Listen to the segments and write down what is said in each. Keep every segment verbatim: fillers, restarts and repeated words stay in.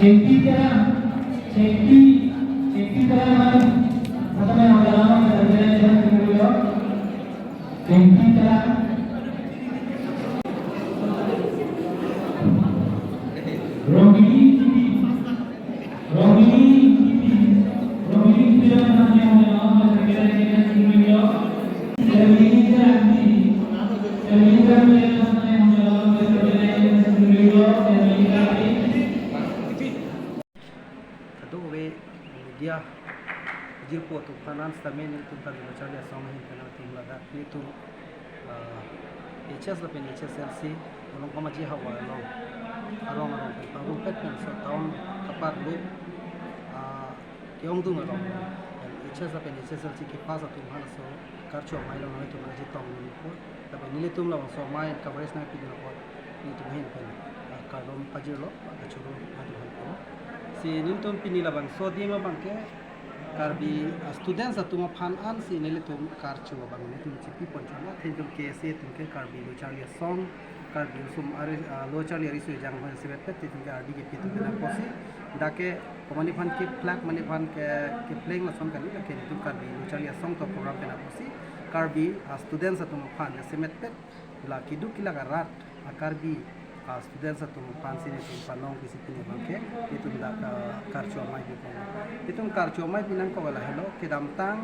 Chengpi Terang, Chengpi, Chengpi Terang mane, mata mai orang lama kita berjalan dengan dulu ya. Chengpi Terang, Romili T V, Romili T V, Romili T V mane, mata mai orang lama kita berjalan dengan dulu ya. Romili Terang T V, Romili Terang T V mane, mata mai orang lama kita berjalan dengan dulu ya. Romili Terang T V. Kadokave media jirpo atum aphan an sitame nelitum Karbi Lo Charli Asong ahin pen nangtum ladak nelitum, ah, H S lapen H S L C along kamaji havar along arong arong pen pangrumpet pen laso town kapar lo, ah, ke-ongdung along pen H S lapen H S L C kepass atum aphan laso karcho amei along nelitum nangchetongdun apot, lapen nelitum labangso amei coverage nangpidun apot nelitum ahin pen, ah, kardom pajirlo, kachoro nangtum aphan po. Si nelitum pini labangso adim abangke Karbi, ah, students atum aphan ansi nelitum karcho abang nelitum chepipon chama, athe nelitum K S A atum ke Karbi Lo Charli Asong, Karbi Osomar, ah, Lo Charli Ariso Ejang aphan jasemetpet nelitum ke ardi kepi atum ke nangkosi, dak ke komatne aphan ke flag, komatne aphan ke, kepleng lason kali, lake nelitum Karbi Lo Charli Asong to program pen nangkosi, Karbi, ah, students atum aphan jasemetpet la keduk kelak arat, ah, Karbi, ah, students atum aphan si nelitum panong pisi pini abangke nelitum dak, ah, karcho amei pipon. Nelitum karcho amei pinangkok lahelo, kedamtang,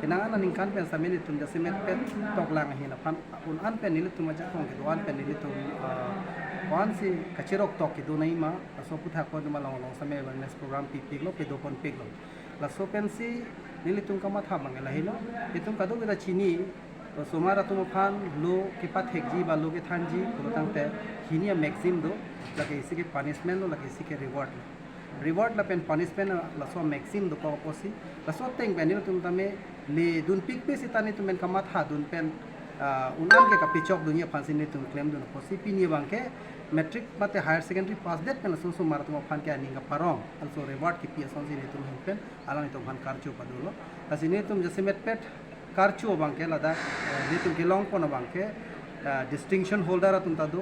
penang aningkan pen sitame nelitum jasemetpet toklang ahin aphan un-an pen nelitum ajakong kedo-an pen nelitum, ah, ko-ansi kacherok tok kedo nangji ma, laso aputhak ko duma long long sitame awareness program pipiklo, pedoponpiklo. Laso pensi nelitum kamatha abang lahelo, itum kadokave ta chini, osomar atum aphan lo kepathekji ba lo kethanji pulo tangte hini a-maxim do, lake isi ke punishment lo, lake isi ke reward lo. Reward lapen punishment laso maxim dokok apotsi, laso ateng pen nelitum tame ledunpikpe seta nelitum pen kamathadun pen, ah, un-an ke kapechokdunji aphansi nelitum klemdun apotsi pini abangke matric mate higher secondary pass det pen laso osomar atum aphan ke aning kaparong, laso reward kipi asonsi nelitum ahin pen alanglitum aphan karcho padolo. Lasi nelitum jasemetpet karcho abangke ladak, eh, nelitum kelongpon abangke, eh, distinction holder atum ta do,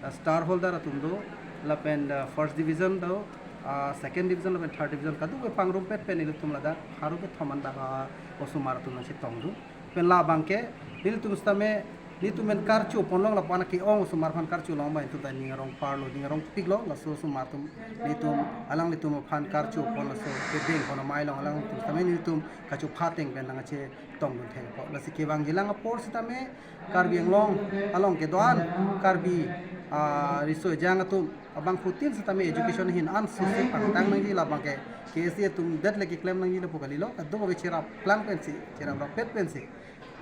eh, star holder atum do, lapen, eh, first division do, ah, second division lapen third division kadokave pangrumpet pen nelitum ladak pharo kethom an dak, ah, osomar atum nangchetongdun. Pen labangke nelitum sitame nelitum pen karcho ponlong lapu-an ke-ong osomar aphan karcho long abang nelitum ta ning arong parlo, ning arongpiklo, laso osomar atum nelitum alanglitum aphan karcho pon laso kedeng pon amei along alanglitum sitame nelitum kachopha ateng pen nangchetongdun thekpo. Lasi kevangjilang apor sitame Karbi Anglong along kedo-an Karbi, ah, riso ejang atum abangphutin sitame education ahin an susi pangtang nangji labangke K S A atum det le keklem nangji lapu kalilo, kadokave cheraplang pensi, cheraprapet pensi.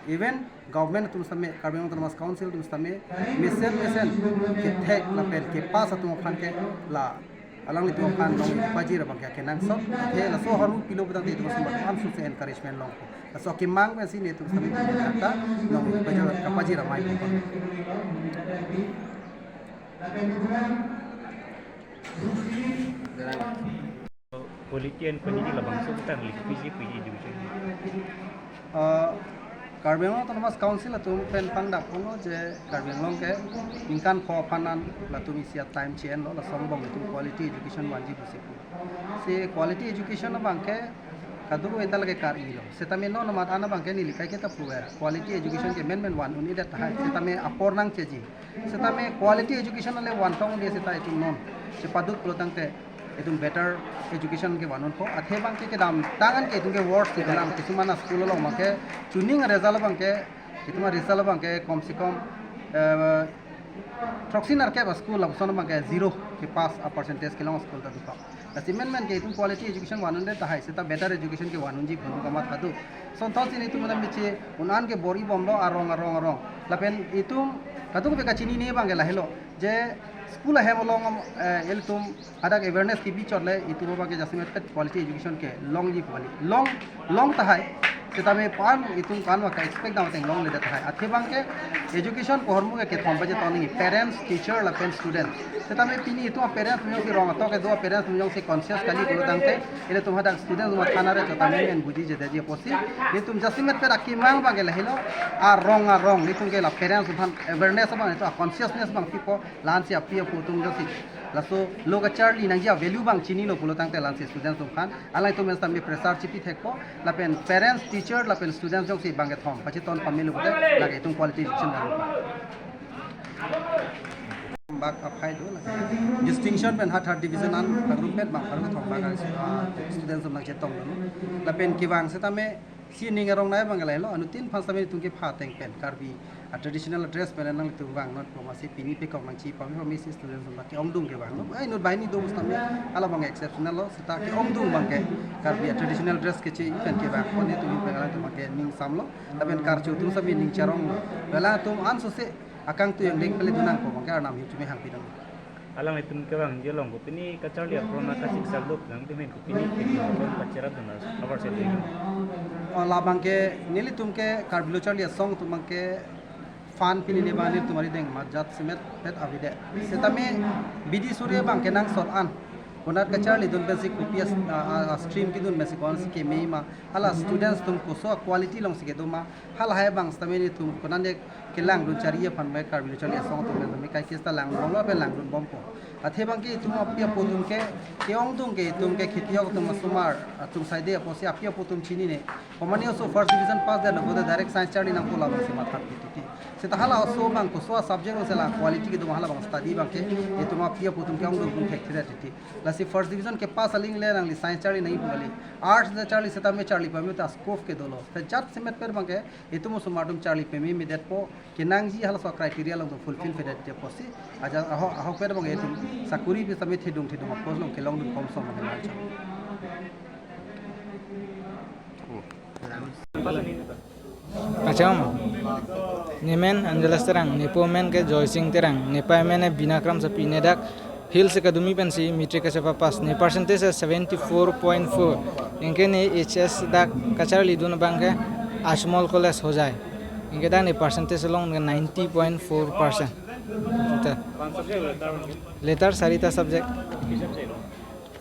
Even government atum sitame, Karbi Anglong Autonomous Council atum sitame mesen mesen kethek lapen kepass atum aphan ke la alanglitum aphan nong pajir abangke kenangsot, athe laso ahormu pilo pu tangte itum osomar atum an susi encouragement longpo. Laso akemang pensi nelitum sitame ta nong pajir, kapajir amei pipon. Quality and quantity labangso tang likpiji piji education. Ah, Karbi Anglong Autonomous Council atum pen pangdakponlo je Karbi Anglong ke ningkan pho aphan an latum isi a-time che-enlo, laso angbong itum quality education vanji pusi pu. Si quality education abangke kadokave ta lake kar-ilo. Setame non amat an abangke neli kaike ta puver. Quality education ke menmen van un-edet tahai. Setame apor nangcheji. Setame quality education ale vantong dia seta itum non chepaduk pulo tangte itum better education ke van unpo. Athe abangke kedamtang an ke itum ke worst si dalam, kisuman a-school along abangke chuning result abangke, itum a-result abangke kom se kom, eh, throksi nerkep a-school lapuson abangke zero kepass a-percentage kelong a-school ta dokok. Lasi menmen ke itum quality education van unde tahai, seta better education ke van unji pu kamatha do. Sonthot si nelitum mane miche un-an ke bor-ibomlo arong arong arong. Lapen itum kadokave kachinine abangke lahelo je school ahem along, eh, ilitum hadak awareness kebi chot le itum abangke jasemetpet quality education ke longji pu kali. Long, long tahai. Setame pan itum pan wa ka-expect dam ateng longledet tahai. Athe abangke education pu ahormu ke kethom paje tong nangji, parents, teacher lapen student. Setame pini itum a-parents atum jongsi rong atok kedo, a-parents atum jongsi conscious kali pulo tangte, ilitum hadak student atum thana re chotame en buji jedeji apotsi, itum jasemetpet akemang abangke lahelo, arong arong itum ke la parents atum aphan awareness abang, itum a-consciousness abang pipo, la-ansi api apo atum jongsi Laso lo kacharli nangji a-value abang chinilo pulo tangte la-ansi students atum aphan alangtum pen sitame pressure chipi thekpo, lapen parents, teacher lapen students jongsi bang kethom pachiton pamelo pulote lake itum quality education nangpo. Bak aphai do lake. Distinction pen ha third division an pangrumpet bang pangrum thom bak, ah, students atum nangchetong dolo. Lapen kevang sitame si ning arong nai abang lahelo, anuttin aphan sitame itum kepha ateng pen Karbi a-traditional dress pen nanglitum vangnotpo, amatsi pini pekok nangchipame pame si students atum ke-ongdung kevanglo. Ai inut banghini do sitame hala abang exceptional lo, seta ke-ongdung abang ke Karbi a-traditional dress keche pen kevang, kone itum pen alangtum abang ke ning samlo, lapen karcho atum sitame ning charonglo. Alangtum ansose akangtui angdeng pele dun nangpo abang ke Arnam ahin tumi hangpi dam. Alanglitum kevangji along kopine kacharli apron akasiksak dok nang dimen kopine pini apron kacherap dun avar se dun. Oh, labang ke nelitum ke Karbi Lo Charli Asong atum abang ke fund pini ne bang nelitum arideng ma jat semet pet avedet. Sitame bidi suri abang ke nangsot an. Konat kacharli dun pensi kopi as-, a, a, a stream kedun pensi konsi keme ma. Hala students atum koso a-quality alongsi kedo ma. Halahai abang sitame nelitum konatne kelangdun chari aphan me Karbi Lo Charli Asong atum me kaiketa langdunlo pen langdunbompo. Athe abang ke itum api apo atum ke, ke-ongdung ke itum ke kheti ahok atum asomar atum saide apotsi api apo atum chinine. Komane oso first division pass det lo pulote direct science charli nangpo labangsi matha pi titi. Seta hala oso abang koso a-subject alongsi la quality kedo ma hala abang study abang ke itum api apo atum ke-ongdung atum thekthedet titi. Lasi first division kepass aling le nangli science charli nangji pu kali. Arts le charli sitame charli pame ta scope kedolo. Te jat semet pet abang ke itum osomar atum charli pamemedetpo, kenangji halaso criteria along atum fulfill pedet apotsi. Ajat ahok, ahok pet abang itum sakuri pi sitame thedung thedung a-post along kelongdun komsom abang ke. Acham. Ne men Angeles Terang, nepo men ke Joy Sing Terang, nepei men ke Bina Kramsapi, ne dak Hills Academy pensi matric kachepapass, ne percentage ke seventy four point four. Anke ne H S dak kacharlidun abang ke Ajmol College Hojai. Anke dak ne percentage along ke ninety point four percent. Seta. Letter sarita subject.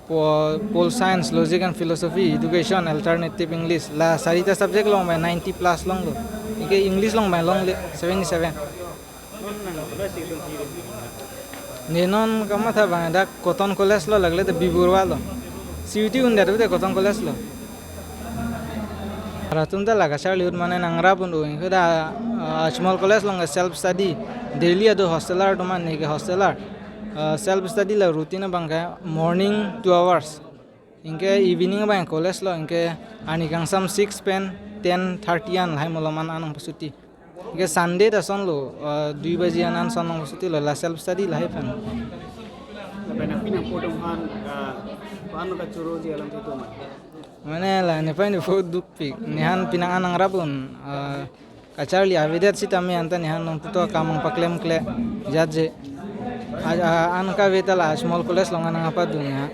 Po-, Pol Science, Logic and Philosophy, Education, Alternative English. La sarita subject along abang ninety plus longlo. Anke English along abang longle seventy seven. Ne non kamatha abang dak Cotton College lo, lagle te B Baruah lo. C U T un-edet te Cotton College lo. Latum ta la kacharli ahut mane nangrap un-o, anke dak, ah, Ajmol College along ke self study. Daily ado hosteler atum mane ke hosteler. Ah, self study la routine abang ke morning two hours. Anke evening abang college lo, anke arni kangsam six pen ten thirty an lahai malom an nangpasuti. Anke Sunday ta sonlo, ah, dui baji an an son nangpasuti lo, la self study lahai pen. Lapen aphi nangpo atum aphan, ah, ko-an kachoroji alam itu ma? Mane la nepei nepo dukpik, nephan penang an nangrap un, ah, kacharli avedet sitame anta nephan non puthot akam paklemkle jatje. A, a, an kave ta la Ajmol College along an nangpadun ya.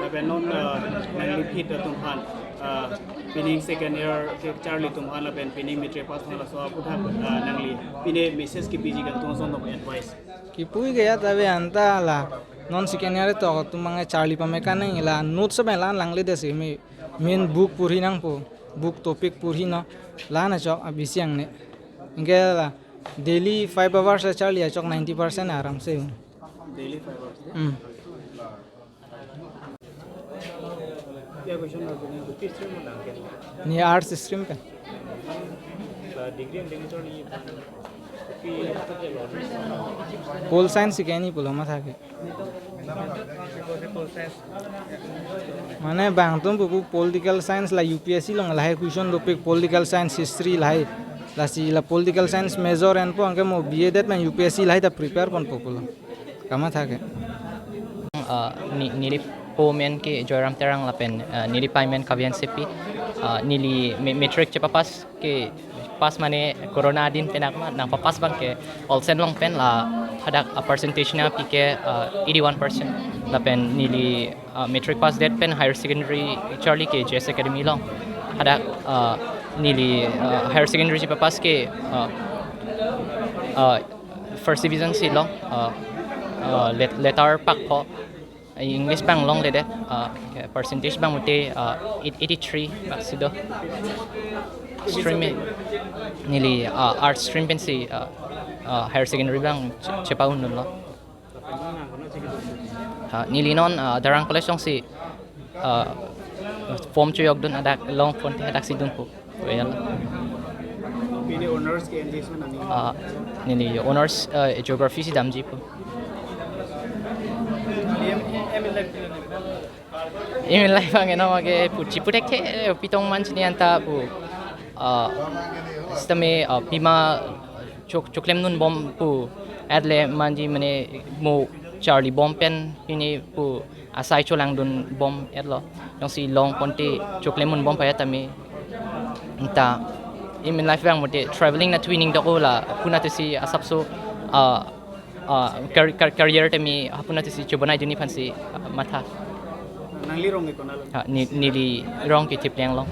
Lapen non, ah, nangli aphi atum aphan, ah, pining second year kacharli atum aphan lapen pining matric pass aphan laso aphuthak, ah, nangli pine message kepiji kangtung ason advice. Kipu ke ya ta ave anta la non second year tok atum abang charli pame kanang, la notes abang la langledet si me main book porhi nangpo, book topic porhi non, la-an achok abisi angne. Anke la daily five hours charli achok ninety percent aram se. Daily five hours. Hmm. Kya question hai? Kis stream mein nang ke? Ne arts stream pen. Degree and degree chori. Pol Science ke ni pulo matha ke. Mane bang atum pupu political science la U P S C along lahai question topic political science history lahai. Lasi la political science major enpo anke mo B A det pen U P S C lahai ta prepare ponpo pulo. Kamatha ke. Ah, ne, neli po men ke Joyram Terang lapen, ah, neli pei men Kavian Sepi. Ah, neli me-, matric chepapass ke pass mane corona adin pen akma nangpapass abang ke olsen along pen la hadak, ah, percentage nangpi ke, ah, eighty one percent. Lapen neli, ah, matric pass det pen higher secondary charli ke J S Academy along. Hadak, ah, neli, ah, higher secondary chepapass ke, ah, ah, first division si long, ah, ah, let-, letter pakpho. English abang longledet, ah, percentage abang mute, ah, eight-, eighty three bak si do. Stream neli, ah, arts stream pensi, ah, ah, higher secondary abang che-, chepa-un dunlo. Ah, neli non, ah, Darang College alongsi, ah, form choyokdun, adak long ponte adak si dunpo. Well, Pini honors ke N G S man ani. Ah, neli honors, ah, geography si damjipo. Em em em Aim in life angno ke pu chipu thekthe, pitong man chini anta pu, ah, sitame, ah, pima chok choklem dunbom pu, atle manji mane mo charlibom pen pini pu asai cholangdunbom etlo. Jongsi long ponte choklem dunbom paya tame. Anta aim in life vang mate traveling na twining dok ola puna tesi asapso, ah, ah, car- car- career tame hapuna tesi chobonai duni aphansi, ah, matha. Nangli rong ke konat lo? Ah, ni- neli rong ke Thipli Anglong.